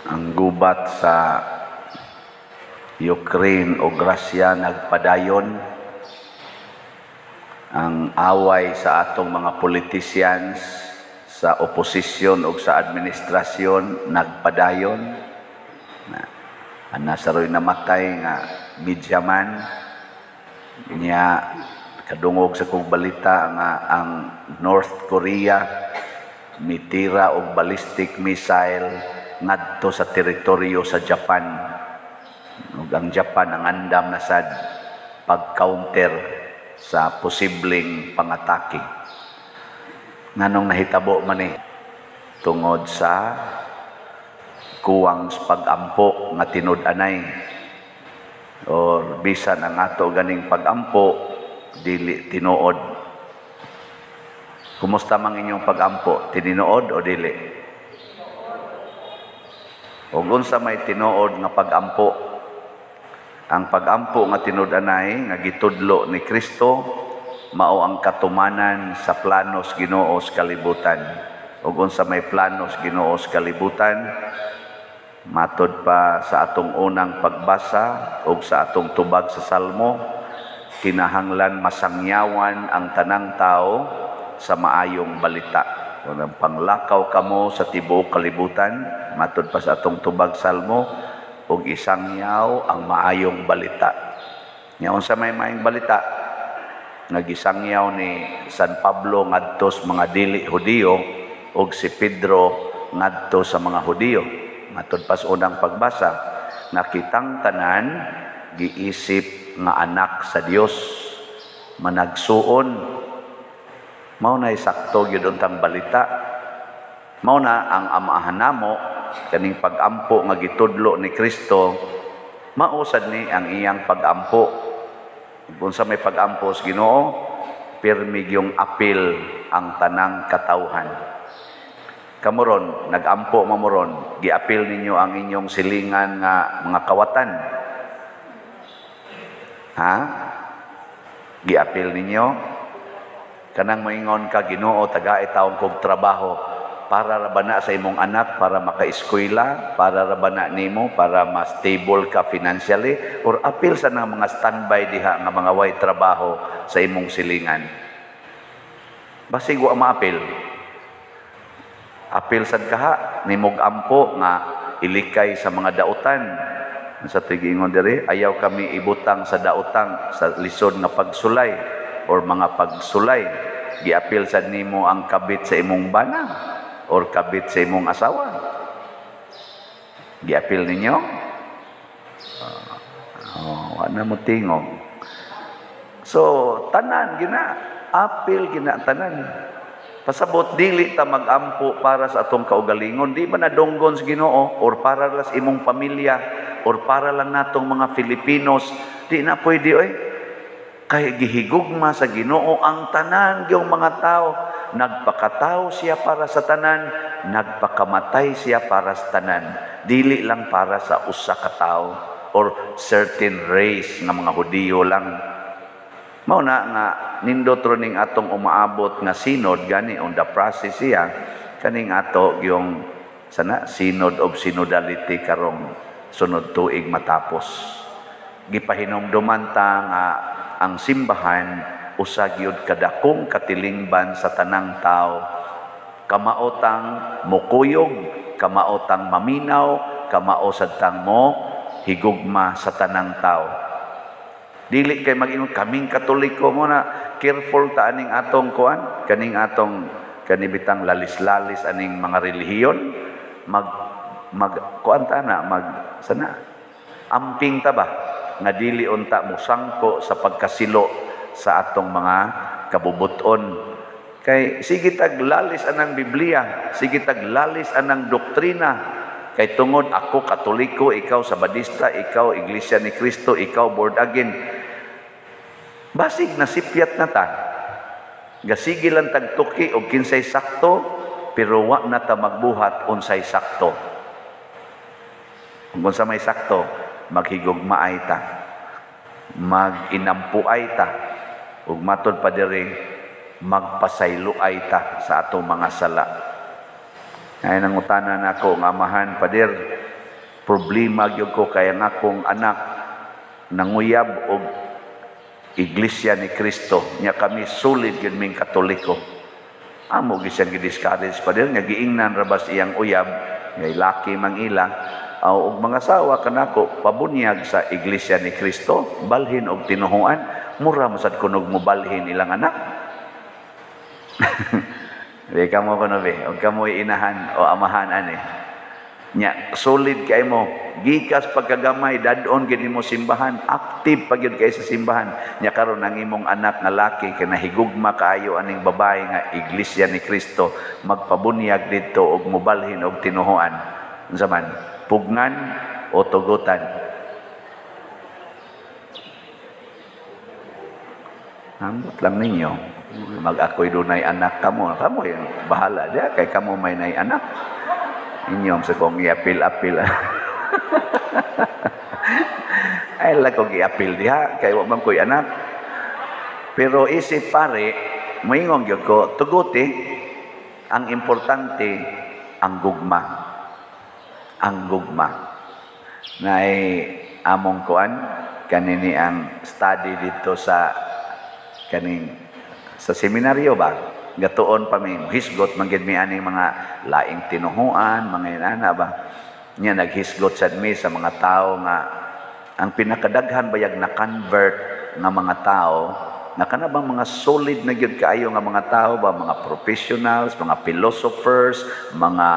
Ang gubat sa Ukraine o Russia nagpadayon. Ang away sa atong mga politicians sa oposisyon o sa administrasyon nagpadayon. Na, ana saroy namatay nga media man niya. Kadungog sa kong balita nga ang North Korea mitira og ballistic missile ngadto sa teritoryo sa Japan, ug ang Japan ang andam na sad pag-counter sa posibleng pangatake. Nganong nahitabo man ni? Tungod sa kuwang pag-ampo nga tinud-anay or bisan ang ato ganing pag-ampo dili tinuod. Kumusta mang inyong pag-ampo? Tinuod o dili? Ug unsa may tinuod nga pag-ampo? Ang pag-ampo nga tinud-anay nga gitudlo ni Kristo mao ang katumanan sa planos Ginoo sa kalibutan. Ug unsa may planos Ginoo sa kalibutan? Matod pa sa atong unang pagbasa ug sa atong tubag sa Salmo, kinahanglan masangyawan ang tanang tao sa maayong balita. Unang panglakaw kamo sa tibuok kalibutan, matod pa sa atong tubag Salmo, ug isangyaw ang maayong balita. Nya unsa may maayong balita? Nagisangyaw ni San Pablo ngadto sa mga dili Hudiyo ug si Pedro ngadto sa mga Hudiyo. Matod pa sa unang pagbasa, nakitang tanan giisip nga anak sa Dios, managsuon. Mao na sakto gyud untang balita. Mao na ang amahan namo, kaning pag-ampo nga gitudlo ni Kristo, mao sad ni ang iyang pag-ampo. Kung sa may pag-ampo sa Ginoo, pirmi yung apil ang tanang katawhan. Kamuron, nag-ampo mamuron, giapil ninyo ang inyong silingan nga mga kawatan. Ha? Giapil ninyo? Kanang moingon ka, "Ginoo, tagai taon kog trabaho," para ra ba na sa imong anak para maka-eskwela, para ra ba na nimo para ma-stable ka financially, or apil sa nga mga standby diha nga mga way trabaho sa imong silingan? Basig wa maapil. Apil sad kaha nimog ampo nga ilikay sa mga dautan. Sa tigingon diri, ayaw kami ibutang sa daotang sa lisod nga pagsulay or mga pagsulay. Giapil sad nimo ang kabit sa imong bana or kabit sa imong asawa. Giapil ninyo? Oh, wa na mo tingog. So, tanan gina, apil gina tanan. Pasabot dili ta magampo para sa atong kaugalingon, di ba nadunggon sa Ginoo or para lang sa imong pamilya or para lang natong mga Filipinos, di na pwede oy. Kay gihigugma sa Ginoo ang tanan gyung mga tao. Nagpakatao siya para sa tanan, nagpakamatay siya para sa tanan. Dili lang para sa usa ka tawo or certain race nga mga Hudiyo lang. Mao na nga nindot ro ning atong umaabot nga synod gani, on the process siya kaning ato yung sana synod of synodality karong sunod tuig matapos. Gipahinumduman ta nga ang simbahan usa gyud kadakong katilingban sa tanang tao. Kamaotang mukuyog, kamaotang maminaw, kamao sad tang mo higugma sa tanang tao. Dili kay mag-ingon kaming Katoliko mo na careful ta aning atong kuan, kaning atong kanibitang lalis-lalis aning mga relihiyon, mag mag kuan ta na mag sana amping ta ba nga dili unta mosangko sa pagkasilo sa atong mga kabubuton. Kay sige tag lalis anang Biblia, sige tag lalis anang doktrina, kay tungod ako Katoliko, ikaw Sabadista, ikaw Iglesia ni Cristo, ikaw born again, basig nasipyat na ta. Gasige lang tagtuki og kinsay sakto, pero wa na ta magbuhat unsay sakto. Kung unsa may sakto, maghigugmaay ta, maginampuay ta, ug matod pa diri, magpasayloay ta sa atong mga sala. Ay nangutana nako nga, "Amahan, pader, Problema gyud ko kay ang akong anak nanguyab og Iglesia ni Cristo, nya kami solid gyud ming Katoliko. Amo gyud siyang gi-discourage, Pader, nga giingnan ra bas iyang uyab ngay laki mang ila og mga asawa kanako pabunyag sa Iglesia ni Cristo, balhin og tinuhuan, mura mo sad kunog mobalhin ilang anak. Di kamo kuno be, og kamoy inahan o amahan ani. Nya solid kay mo gikas pagkagamay, dad-on gid nimo simbahan, active pa gyud kay sa simbahan. Nya karon ang imong anak nga laki kay nahigugma kaayo aning babae nga Iglesia ni Cristo, magpabunyag didto og mobalhin og tinuhuan. Unsa man, pugnan o tugutan? Ambot lang ninyo. Mag ako'y dunay anak kamo, kamo yung bahala diya kay kamo may nay anak. Inyong sa kong iapil-apil. Ay lang kong iapil diha, kay wa man ko'y anak. Pero isip pare, moingon gyud ko, tuguti, ang importante, ang gugma. Ang gugma. Naay among kuan, kanini ang study dito sa kaning sa seminaryo ba? Gatuon pa mi hisgot man gid mi aning mga laing tinuhuan, mga inana ba. Nya naghisgot sad mi sa mga tao nga ang pinakadaghan bayag na convert nga mga tao na kana bang mga solid na gyud kaayo nga mga tao ba, mga professionals, mga philosophers, mga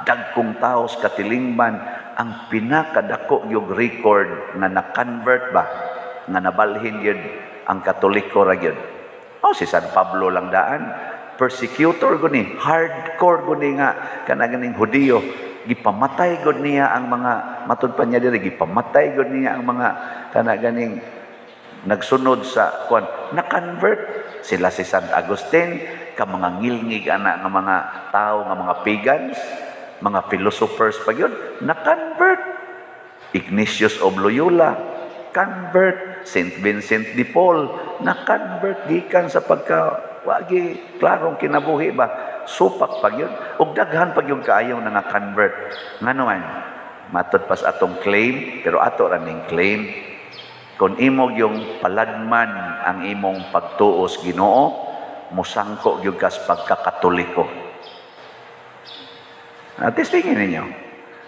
dagkong tao sa katilingban, ang pinakadako gyud record nga na-convert ba, nga nabalhin gyud ang Katoliko ra gyud. Oh, si San Pablo lang daan, persecutor guni, hardcore guni nga kana ganing Hudiyo, gipamatay gud niya ang mga matud pa niya diri, gipamatay gud niya ang mga kana ganing nagsunod sa kuan, na-convert sila si San Agustin ka mga ngilngig ana nga mga tao nga mga pagans, mga philosophers pa gyud, na-convert. Ignatius of Loyola convert, Saint Vincent de Paul na-convert gikan sa pagka wagi klarong kinabuhi ba, supak pa gyud ug daghan pa gyud kaayo na na-convert. Ngano man matud pas atong claim, pero ato ra ning claim, kung imong yung paladman ang imong pagtuos Ginoo, musangko gyud kas pagkakatoliko. Testingin ninyo.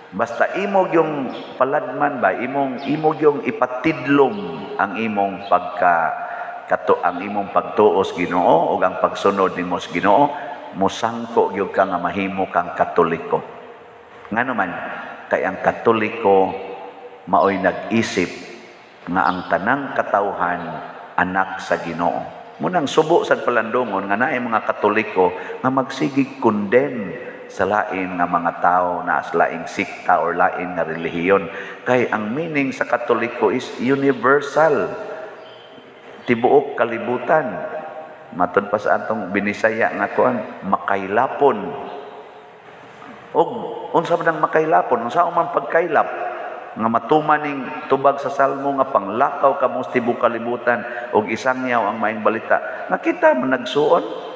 Basta imong yung paladman ba, imong yung ipatidlom ang imong pagka kato ang imong pagtuos Ginoo ug ang pagsunod nimo sa Ginoo, musangko gyud ka nga mahimo kang Katoliko. Ngano man kay ang Katoliko maoy nag-isip nga ang tanang katawhan anak sa Ginoo. Munang subo sa palandongon nga naay mga Katoliko nga magsigig condemn sa lain nga mga tao na sa laing sikta or lain nga relihiyon, kay ang meaning sa Katoliko is universal, tibuok kalibutan. Matud pa sa atong Binisaya nga kuan, makailapon. Og unsa man ang makailapon, unsa man pagkailap nga matuman ning tubag sa Salmo nga panglakaw kamo sa tibuok kalibutan og isangyaw ang maayong balita. Nakita man nagsuon.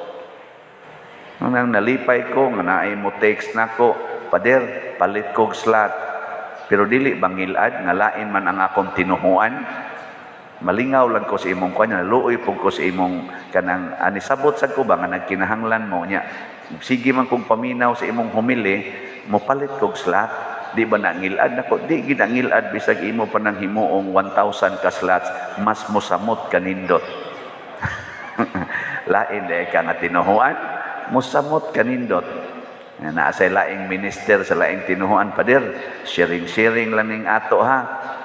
Nang nalipay ko nga naay mo text nako, Pader, palit kog slot. Pero dili bangilad nga lain man ang akong tinuhuan. Malingaw lang ko sa imong kuan, naluoy pug ko sa imong kanang ani sabot sad ko ba nga nagkinahanglan mo nya. Sige man kog paminaw sa imong humili, mopalit kog slot. Di ba nangilad nako? Di gid nangilad bisag imo pa nang himuong 1,000 ka slots, mas mosamot kanindot. Lain di ka nga tinuhuan, mosamot kanindot. Naa sa laing minister sa laing tinuhuan, Pader, sharing-sharing lang ning ato ha.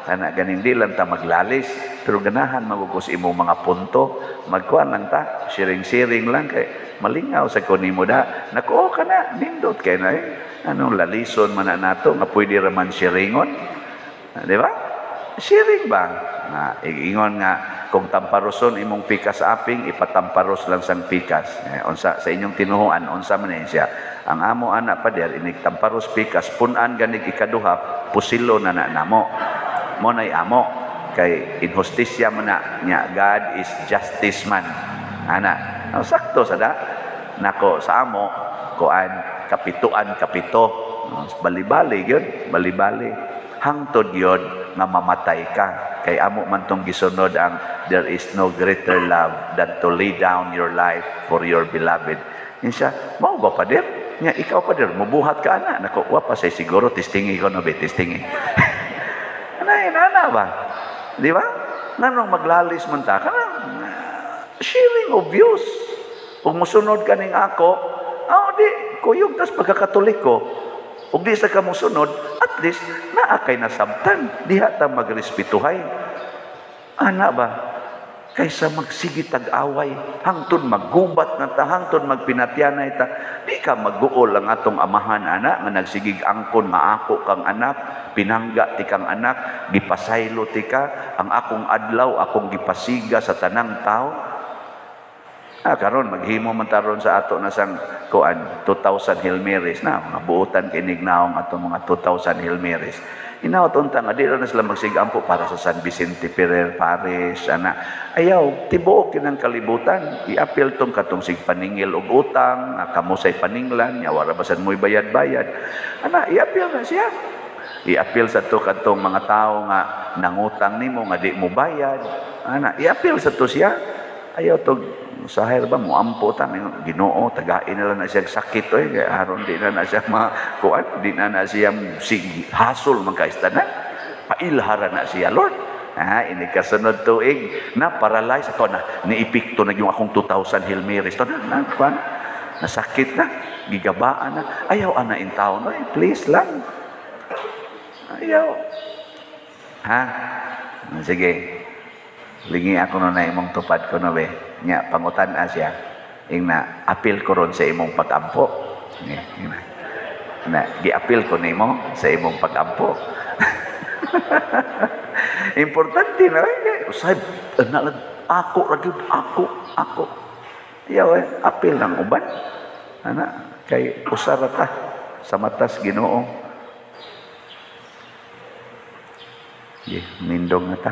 Kana ganing di lang ta maglalis, pero ganahan magugos imong mga punto, magkuan lang ta, sharing-sharing lang kay malingaw sa kunimo da. Nako kana nindot kay na eh. Anong lalison man na nato nga pwede ra man sharingon? Di ba? Sharing ba? Na ingon nga kung tamparoson imong pikas aping, ipatamparos lang sang pikas. Unsa sa inyong tinuhuan, unsa man siya? Ang amo ana Pader, inig tamparos pikas, pun-an ganig ikaduha, pusilo na na namo. Mo nay amo kay inhustisya man na nya, God is justice man. Ana, no, sakto sada nako sa amo kuan kapituan kapito, bali-bali gyud, bali-bali. Hangtod yun nga mamatay ka. Kay amo man tong gisunod ang "There is no greater love than to lay down your life for your beloved." Yun siya, "Mao ba, Pader?" Nya, ikaw, Pader, mubuhat ka ana? Nako, wa pa say siguro, testingi ko no be, testingi. Ana, ana ba? Di ba? Nganong maglalis man ta? Kanang sharing of views. Kung musunod ka ning ako, oh, di, kuyog tas pagkakatoliko. Ug di sa ka musunod, at least naa kay nasabtan. Diha ta magrespetuhay. Ana ba? Kaysa magsige tag-away, hangtod maggubat na ta, hangtod magpinatyanay ta, di ka maguol ang atong amahan ana, nga nagsigig angkon nga ako kang anak, pinangga ti kang anak, gipasaylo ti ka, ang akong adlaw, akong gipasiga sa tanang tao. Ah, karon maghimo man taron sa ato na sang kuan 2000 Hail Marys na mga buotan kinig naong atong mga 2000 Hail Marys. Inawat unta nga di ra na sila magsigampo para sa San Vicente Ferrer Parish ana. Ayaw tibuok kinang kalibutan iapil tong katong sig paningil og utang, kamo say paninglan nya wara basan mo'y bayad-bayad. Ana, iapil na siya. Iapil sa to katong mga tao nga nangutang nimo nga di mo bayad. Ana, iapil sa to siya. Ayaw tog sahir ba mo ampo ta Ginoo, tagain na lang na siya sakit oy, kay aron di na na siya makuan, di na na siya sig hasol man kaistanan, pailhara na siya, Lord. Ha, ini kasunod tuig na paralyze ato na niepekto na yung akong 2000 Hail Marys to na, na kuan nasakit na, gigabaan na. Ayaw ana in taon oy, please lang, ayaw ha. Sige, lingi ako no na imong tupad ko no be. Nya pangutan siya. Ing na apil ko ron sa imong pag-ampo. Ing na. Na giapil ko nimo sa imong pag-ampo. Importante na eh. Usay na lang ako ra gyud ako ako. Ayaw eh, apil ng uban. Ana kay usara ta sa matas Ginoo. Ye, nindong na ta.